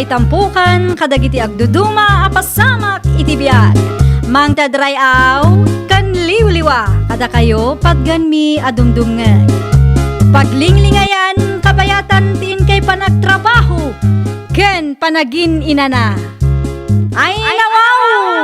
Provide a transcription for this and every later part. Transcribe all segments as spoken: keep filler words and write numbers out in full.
Itampukan kadagiti agduduma a pasamak iti biag. Mangted ray-aw ken liwliwa kadakayo patganmi a dumdumngeg. Paglinglingayan kabayatan ti inkay panagtrabaho ken panagin-inana. Ay, nawaw!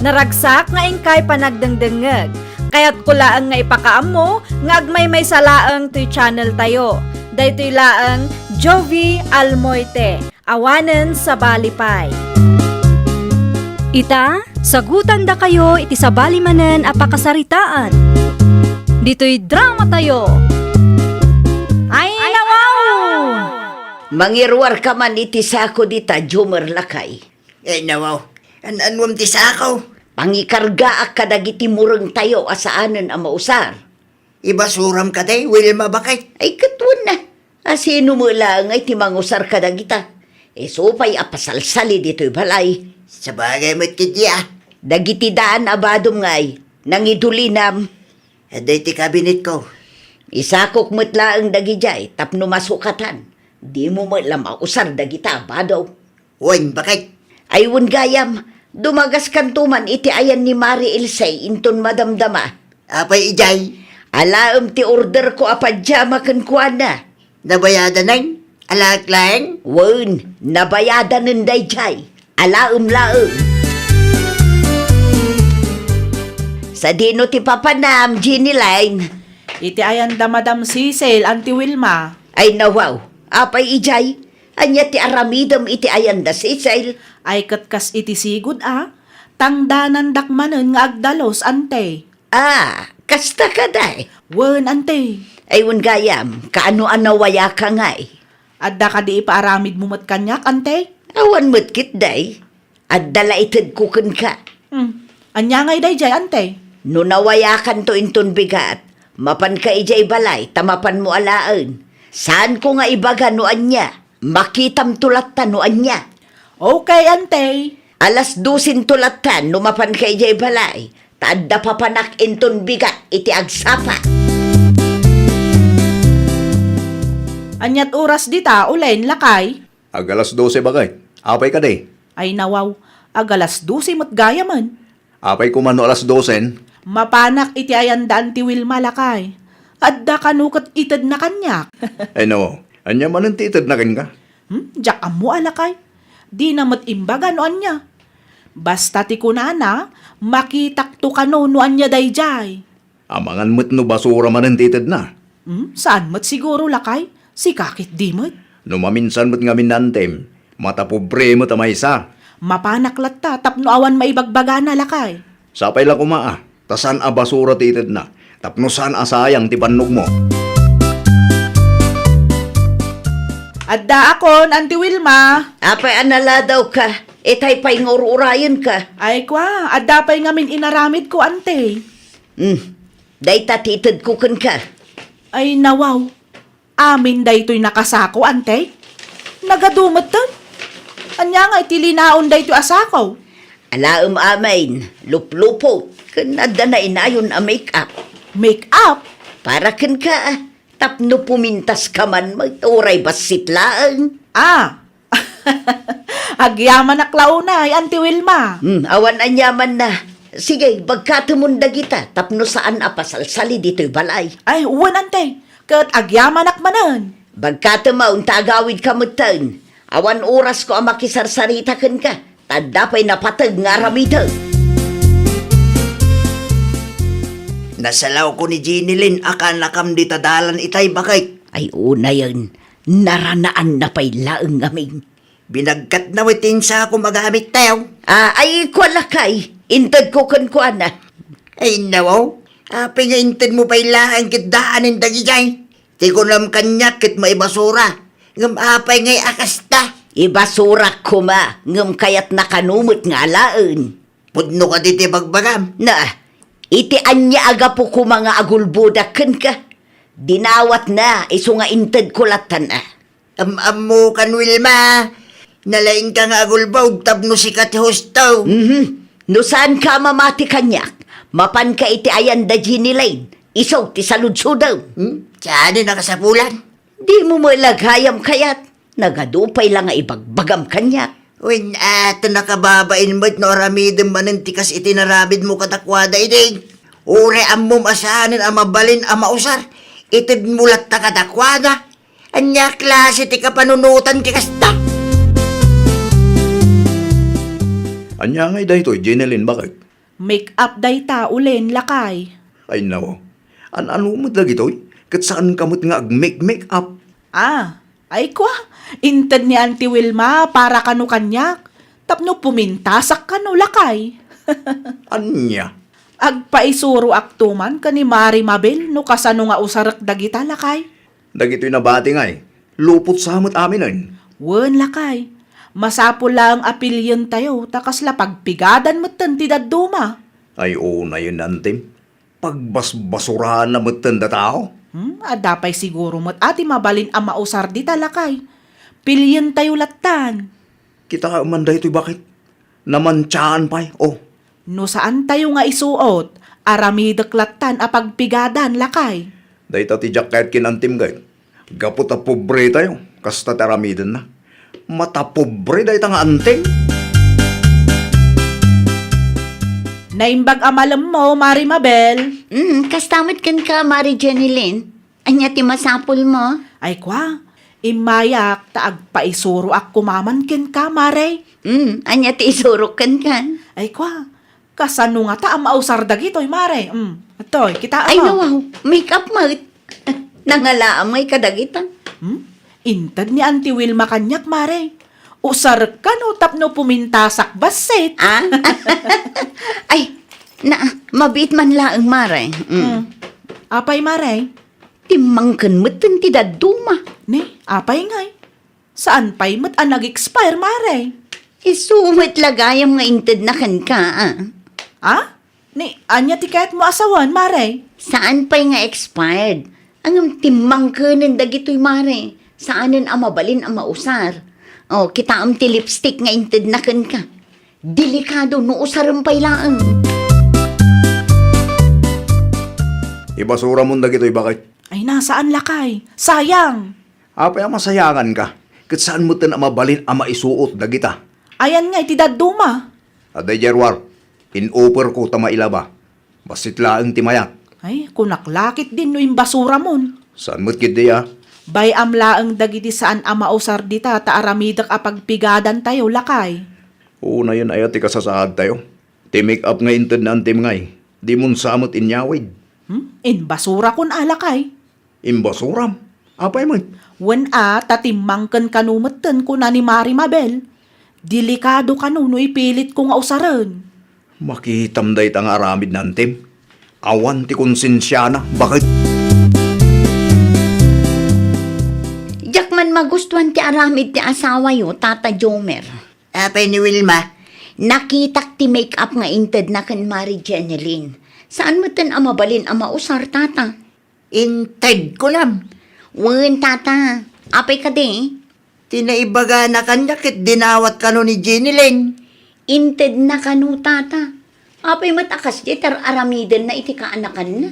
Naragsak nga inkay panagdengdengngeg. Kayatko laeng nga ipakaammo nga agmaymaysa laeng toy channel tayo. Daytoy laeng Jovie Almoite, awanen sabali pay. Ita, sagutandakayo iti sabali manen a pakasaritaan. Ditoy drama tayo. Ay, nawaw! Mangiruarka man iti sako dita, Jomer, lakay. Ay, nawaw. An-anuam ti sako? Pangikargaak kadagiti murengtayo a saanen a mausar. Ibasuram kadi, Wilma, bakay? Ay, ket wenno. A sino met laeng ngay ti mangusar kadagita? Isu pay a pasalsali ditoy balay. Sabagay met ketdi, a. Dagiti daan a badom ngay, nangidulinam. Adda iti kabinetko. Isakok met laeng dagidiay tapno masukatan. Dimo met la mausar dagita a bado. Wen, bakay? Ay, wen gayam, dumagaskanto man iti ayan ni Mari Ilse inton madamdama. Apay idiay? Alaem ti orderko a pajama kenkuana. Nabayadanen? Alaek laeng? Wen, nabayadanen daydiay. Alaem laeng. Sadino ti papanam, Jenny Line? Iti ayanda Madam Cecil, Auntie Wilma. Ay, nawaw. Apay idiay? Ania ti aramidem iti ayanda Cecil? Ay, ket kas iti sigud a, tangdanandak manen nga agdalus, Ante. Ah, kasta kadi? Wen, Ante. Ay, wen gayam, kaano a nawayaka ngay? Adda kadi ipaaramidmo met kaniak, Ante? Awan met ketdi. Adda la itedko kenka. Hmm. Ania ngay daydiay, Ante? No nawayakanto inton bigat, mapanka idiay balay ta mapanmo alaen. Saanko nga ibaga no ania, makitamto latta no ania. Okay, Ante. Alas dosento latta no mapanka idiay balay, ta adda papanak inton bigat iti agsapa. Aniat oras dita, ulen, lakay? Ag alas dose, bakay. Apay kadi? Ay, nawaw. Ag alas dose met gayamen. Apay koma no alas dosen? Mapanak iti ayanda Auntie Wilma, lakay. Adda kano ket itedna kaniak. Ay, nawaw. Ania manen ti itedna kenka? Hmm? Diak ammo a, lakay. Dina met imbaga no ania. Basta ti kunana, makitakto kano no ania daydiay. Amangan met no basura manen ti itedna. Hmm, saan met siguro, lakay? Sika ketdi met. No maminsan met ngamin naantem, matapobre met a maysa. Mapanak latta tapno awan maibagbagana, lakay. Sapay la koma a, ta saan a basura ti itedna, tapno saan a sayang ti bannogmo. Addaakon, Auntie Wilma. Apay a naladawka, itay pay nga ur-urayenka. Ay, kua, adda pay ngamin inaramidko, Ante. Hmm. Dayta ti itedko kenka. Ay, nawaw. Amin daytoy nakasako, Ante? Nagadu metten? Ania nga iti linaon daytoy a sako? Alaem amin, luplupot, ken adda nainayon a make-up. Make-up? Para kenka, tapno pumintaska man met, uray bassit laeng. Ah, agyamanak la unay, Auntie Wilma. Hmm, awan aniamanna. Sige, bagkatemon dagita tapno saan a pasalsali ditoy balay. Ay, wen, Ante. Ket agyamanak manen. Bagkatemon ta agawidka metten. Awan orasko a makisarsarita kenka. Ta adda pay napateg nga aramidek. Nasalawko ni Jenny Lynn a kaanakam dita dalan itay, bakay. Ay, unayen, naranaanna pay laeng ngamin. Binagkatna met ti insakom a gamit tayo. Ah, ay, kua lakay, intedko kenkuana. Ay, nawaw, apay nga intedmo pay laeng ket daanen dagidiay? Ti kunam kaniak ket maibasura, ngem apay ngay a kasta? Ibasurak koma, ngem kayatna kano met nga alaen. Pudno kadi ti bagbagam? Na, iti ania a gapu koma nga agulbodak kenka? Dinawatna, isu nga intedko lattan a. Am-ammokan, Wilma. Nalaingka nga agulbod tapno sika ti husto. Mhm. No saanka a mamati kaniak, mapanka iti ayan da Jenny Lane. Isu ti saludsodem. Hmm? Saan a kasapulan? Dimo met la gayam kayat. Nagadu pay la nga ibagbagam kaniak. Wen, a, ta nakababain met no aramidem manen ti kas iti naramidmo kadakuada idi. Uray ammom a saanen a mabalin a mausar, itedmo latta kadakuada. Ania a klase ti kapanunotan ti kasta? Ania ngay daytoy, Jenilyn, baket? Make up dayta, ulen, lakay. Ay, nawa. An-ano met dagitoy? Ket saanka met nga ag-make-make up? Ah, ay kwa, inted ni Auntie Wilma para kano kaniak. Tapno pumintasak kano, lakay. Ania? Agpaisuroakto man ken ni Mari Mabel no kasano nga usarek dagita, lakay. Dagitoy nabati ngay, lupot sa met aminen. Wen, lakay. Masapul laeng a pilien tayo ta kasla pagpigadan metten ti dadduma. Ay, unayen, Antim. Pagbasbasuraanna metten da tao. Hmm, adda pay siguro met a ti mabalin a mausar dita, lakay. Pilien tayo lattan. Kitaem man daytoy, baket. Namantiaan pay, oh. No saan tayo nga isuot, aramidek lattan a pagpigadan, lakay. Dayta ti diak kayat ken Antim, ket gapu ta pobre tayo, kasta ti aramidenna. Matapobre dayta nga Antim. Naimbag a malemmo, Mari Mabel. Mm, kasta met kenka, Mari Jenilyn. Ania ti masapulmo? Ay kwa, immayak ta agpaisuroak koma man kenka, Mare. Mm, ania ti isurok kenka? Ay kwa, kasano ngata a mausar dagitoy, Mare? Mm, atoy, kitaem. Ay, nawaw, make up met. Nangalaam ngay kadagita. Hmm? Inted ni Auntie Wilma kaniak, Mare. Usarek kano tapno pumintasak bassit. Ah? Ay, na, mabiit man laeng, Mare. Mm. Hmm. Apay, Mare? Timmangken metten ti dadduma. Ne, apay ngay? Saan pay met a nag-expire, Mare? Isu met la gayam nga intedna kenka, ah. Ah? Ni, ania ti kayatmo a sawen, Mare? Saan pay nga expired. Ngem timmangkenen dagitoy, Mare. Saanen a mabalin a mausar. Oh, kitaem ti lipstick nga intedna kenka. Delikado no usarem pay laeng. Ibasuramon dagitoy, baket. Ay na, saan, lakay. Sayang! Apay a masayanganka, ket saan metten a mabalin a maisuot dagita? Ayan ngay ti dadduma. Adda idiay ruar, in-offerko ta mailaba. Bassit laeng ti mayat. Ay, kunak la ketdin no imbasuramon. Saan met ketdi a? Bay-am laeng dagiti saan a mausar dita ta aramidek a pagpigadantayo, lakay. Unayen aya ti kasasaadtayo? Ti make-up nga inted ni Antim ngay, dimon sa met inyawid. Hmm? Imbasurakon a, lakay. Imbasuram? Apay met? Wen a, ta timmangken kano metten, kuna ni Mari Mabel. Delikado kano no ipilitko nga usaren. Makitam dayta nga aramid ni Antim. Awan ti konsensiana, baket. Diak man magustuan ti aramid ti asawayo, Tata Jomer. Apay ni Wilma? Nakitak ti make-up nga intedna ken Mari Jenilyn. Saan metten a mabalin a mausar, Tata. Inted kunam? Wen, Tata. Apay kadi? Ti naibagana kaniak ket dinawat kano ni Jenilyn. Intedna kano, Tata. Apay met a kasdiay ti ar-aramidenna iti kaanakanna?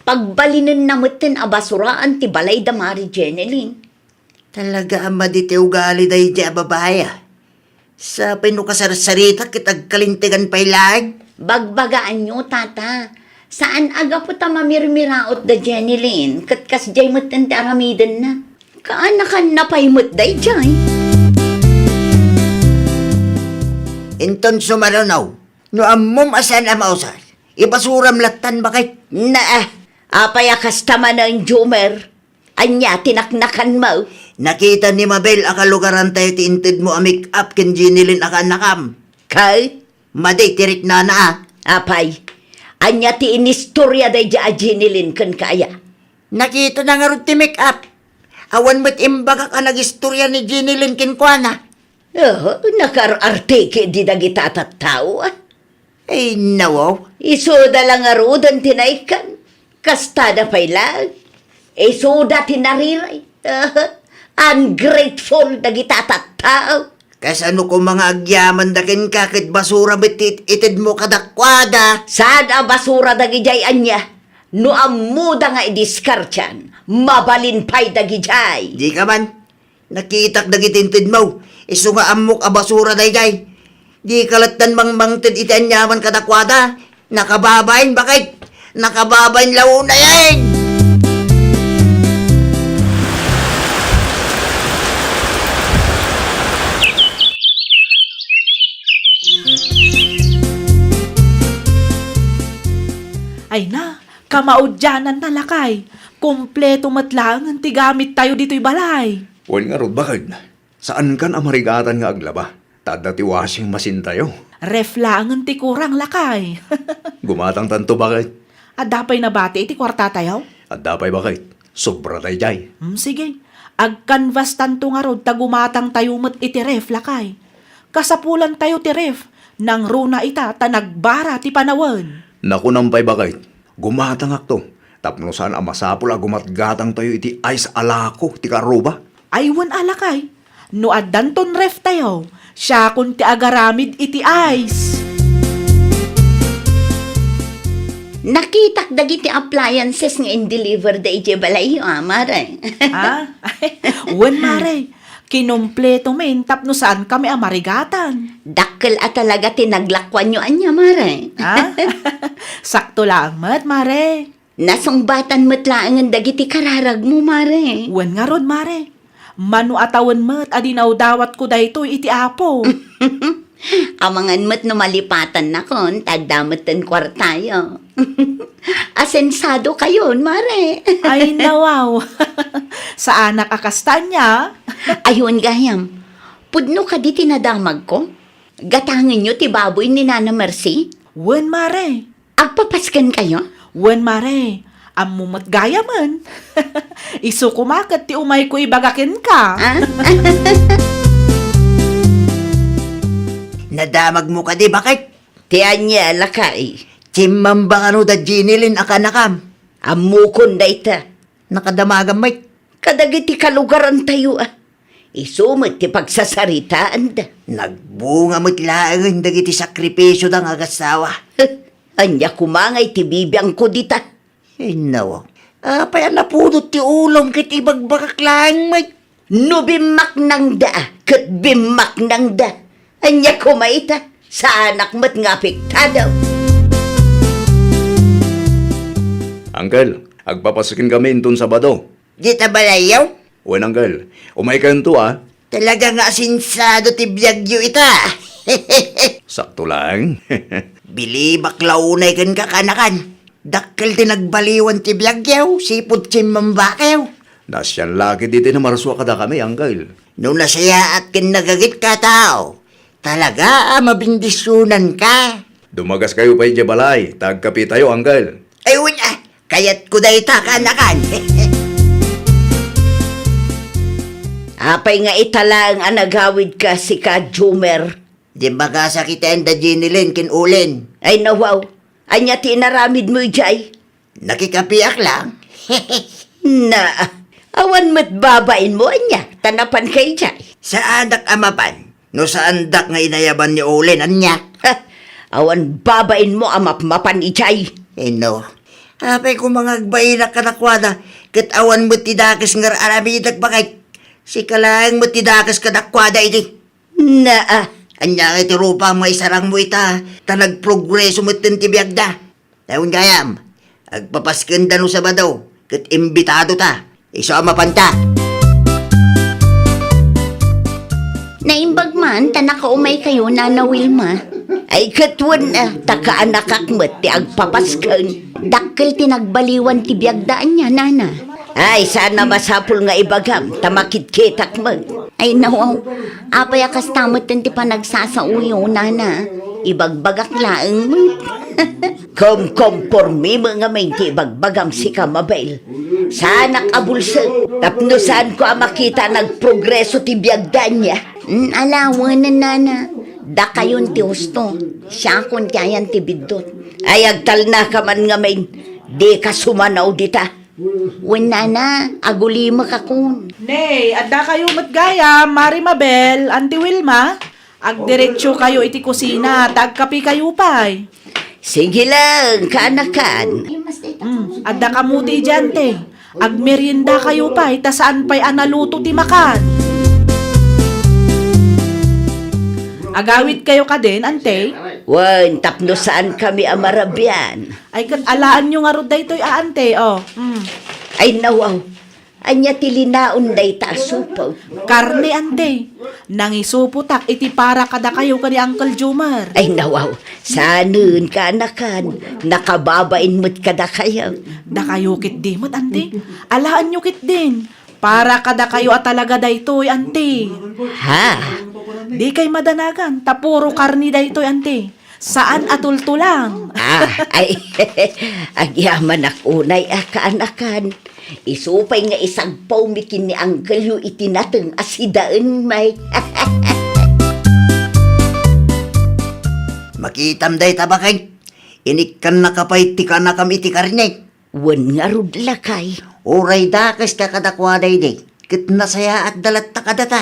Pagbalinenna metten a basuraan ti balay da Mari Jenilyn. Talaga a madi ti ugali daydiay a babai, a. Sapay no kasarsarita ket agkalintegan pay laeng. Bagbagaanyo, Tata. Saan a gapu ta mamirmiraot da Jenilyn ket kasdiay metten ti aramidenna. Kaanakanna pay met daydiay. Inton sumaruno, no ammom a saan a mausar, ibasuram lattan, baket. Naa, apay a kasta manen, Jomer? Ania ti naknakanmo? Nakita ni Mabel a kalugarantayo ti intedmo a make-up ken Jenilyn a kaanakam. Ket? Madi ti riknana, a. Apay, ania ti inistorya daydiay a Jenilyn kenka aya? Nakitana ngarud ti make-up. Awan met imbagak a nagistorya ni Jenilyn kenkuana. Oh, nakaar-arte ketdi dagita a tattao, a. Ay, nawaw. Isuda la ngaruden ti naikkan. Kastada pay laeng. Isuda ti nariray. Ungrateful dagita a tattao. Kasano koma nga agyamanda kenka ket basura met ti it-itedmo kadakuada? Saan a basura dagidiay ania? No ammoda nga idiskartian, mabalin pay dagidiay. Dika man. Nakitak dagiti intedmo. Isu nga ammok a basura daydiay. Dika lattan mangmangted iti aniaman kadakuada. Nakababain, bakit? Nakababain la unayen! Ay na, kamaudiananna, lakay. Kompleto met laengen ti gamittayo ditoy balay. Wen ngarud, bakit? Saankan a marigatan nga aglaba, ta adda ti washing machine-tayo. Ref laengen ti kurang, lakay. Gumatangtanto, bakit? Adda pay nabati iti kuartatayo? Adda pay, bakit? Sobra daydiay. Hmm, sige. Agkanvastanto ngarud ta gumatangtayo met iti ref, lakay. Kasapulantayo ti ref, nangruna ita ta nagbara ti panawen. Nakunam pay, bakit? Gumatangakto, tapno saan a masapul a gumatgatangtayo iti ice a lako ti karuba. Ay, wen a, lakay. No addanton ref-tayo, siakon ti agaramid iti ice. Nakitak dagiti appliances nga in-deliver da idiay balayyo, a, mare. Ah? Wen, mare. Kinumpleto men tapno saankami a marigatan. Dakkel a talaga ti naglakuanyo ania, mare. Ah? Sakto laeng met, mare. Nasungbatan met laengen dagiti kararagmo, mare. Wen ngarud, mare. Mano a tawen met a dinawdawatko daytoy iti Apo. Amangan met no malipatannakon, ta adda metten kuartayo. Asensadokayon, mare. Ay, nawaw. Saanak a kasta ania? Ay, wen gayam. Pudno kadi ti nadamagko? Gatangenyo ti baboy ni Nana Mercy? Wen, mare. Agpapaskenkayo? Wen, mare. Ammo met gayamen. Isu koma ket ti umayko ibaga kenka. Ah? Nadamagmo kadi, bakit? Ti ania, lakay? Chimmamba kano da Jenny Lynn a kanakam? Ammokon dayta. Nakadamagam met. Kadagiti kalugarantayo, a. Isu met ti pagsasaritaanda. Nagbunga met laengen dagiti sakripisioda nga agassawa. Ania koma ngay ti bibiangko dita? Innaw. Apay a napudot ti ulom ket ibagbagak laeng met? No bimmaknangda, ket bimmaknangda. Ania koma ita? Saanak met nga apektado. Uncle, agpapasken kami inton Sabado. Dita balayyo? Wen, uncle. Umaykayonto, a. Talaga nga asensado ti biagyo ita. Sakto laeng. Bilibak la unay kenka, kanakan. Dakkel ti nagbaliwan ti biagyo, sipud chimmambakayo. Nasian la ketdi ti namarsua kadakami, uncle. No nasayaat ken nagagit ka tao, talaga a mabindisionanka. Dumagaskayo pay idiay balay, ta agkapitayo, uncle. Ay, wen, a, kayatko dayta, kanakan. Apay nga ita laeng a nagawidka, sika, Jumer? Diak magasakiten da Jenny Lynn ken Olen. Ay, nawaw. Ania ti inaramidmo idiay? Nakikapiak lang. Na, awan met babainmo, ania, ta napanka idiay? Saanak a mapan. No saandak nga inayaban ni Olen, ania? Ha! Awan babainmo a mapmapan idiay. Inno. Apay koma nga agbainak kadakuada, ket awan met ti dakes nga ar-aramidek, bakit? Sika laeng met ti dakes kadakuada idi. Naa. Ania ngay ti rupam nga isarangmo ita, ta nagprogreso metten ti biagda? Wen gayam, agpapaskenda no Sabado, ket imbitadota. Isu a mapanta. Naimbag man ta nakaumaykayo, Nana Wilma. Ay, ket wen, a, ta kaanakak met ti agpapasken. Dakkel ti nagbaliwan ti biagda ania, Nana? Ay, saan a masapul nga ibagam, ta makitkitak met. Ay, nawaw. Apay a kasta metten ti panagsasaoyo, Nana? Ibagbagak laeng met. Kumkompormi met ngamin ti ibagbagam, sika, Mabel. Saanak a bulsek, tapno saanko a makita a nagprogreso ti biagda ania. Mm, ala, wenen, Nana. Dakayon ti husto. Siakon ti ayan ti biddut. Ay, agtalnaka man ngamin. Dika sumanaw dita. Wen, Nana, agulimekakon. Nay, addakayo met gayam, Mari Mabel, Auntie Wilma. Agdiretsokayo iti kusina, ta agkapekayo pay. Sige lang, kaanakan. Mm. Adda kamu ti idiay, ante. Agmeriendakayo pay, ta saan pay a naluto ti makan. Agawidkayo kadin, ante? Wen, tapno saankami a marabian. Ay, ket alaenyo ngarud daytoy a, ante, o. Mm. Ay, nawaw. Ania ti linaon dayta a supot? Karne, ante. Nangisupotak iti para kadakayo ken ni Uncle Jomar. Ay, nawaw. Saanen, kaanakan. Nakababain met kadakayo. Dakayo ketdi met, ante. Alaenyo ketdin. Para kadakayo a talaga daytoy, ante. Ha? Dikay madanagan, ta puro karne daytoy, ante. Saan a tultulang. Ah, ay, agyamanak unay a kaanakan. Isu pay nga isagpawmi ken ni Uncle-yo iti nateng a sidaen, may. Makitam dayta, baket. Inikkannaka pay ti kanakam iti karne. Wen ngarud, lakay. Uray dakeska kadakuada idi, ket nasayaatda latta kadata.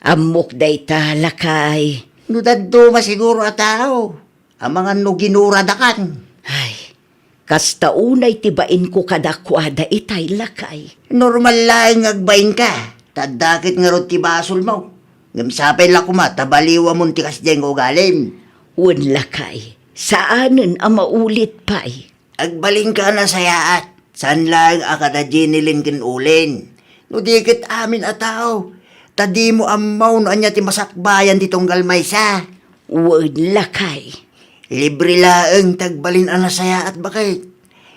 Ammok dayta, lakay. No dadduma siguro a tao, amangan no ginuradakan. Ay, kasta unay ti bainko kadakuada itay, lakay. Normal laeng nga agbainka. Ta adda ket ngarud ti basolmo. Ngem sapay la koma ta baliwamon ti kasdiay nga ugalim. Wen, lakay. Saanen a maulit pay. Agbalinka a nasayaat, saan laeng a kada Jenny Lynn ken Olen. No di ket amin a tao, ta dimo ammo no ania ti masakbayan ti tunggal maysa. Wen, lakay. Libre laeng ti agbalin a nasayaat, baket.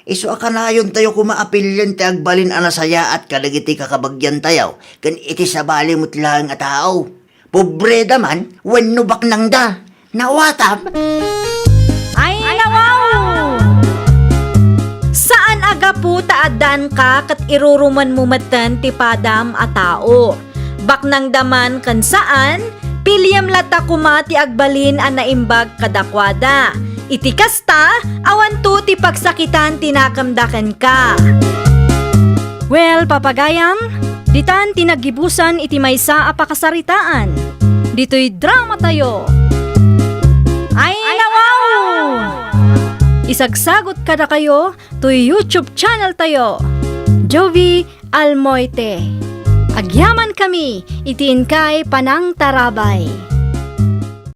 Isu a kanayontayo koma a pilien ti agbalin a nasayaat kadagiti kakabagyantayo ken iti sabali met laeng a tao. Pobreda man wenno baknangda. Nawatam? Ay, nawaw! Saan a gapu ta addanka ket irurumenmo metten ti padam a tao. Baknangda man ken saan, piliem latta koma ti agbalin a naimbag kadakuada. Iti kasta, awanto ti pagsakitan ti nakemda kenka. Well, papagayam, ditan ti naggibusan iti maysa a pakasaritaan. Ditoy dramatayo. Ay, nawaw! Isagsagot kadakayo toy YouTube channel tayo, Jovie Almoite. Agyamankami iti inkay panangtarabay.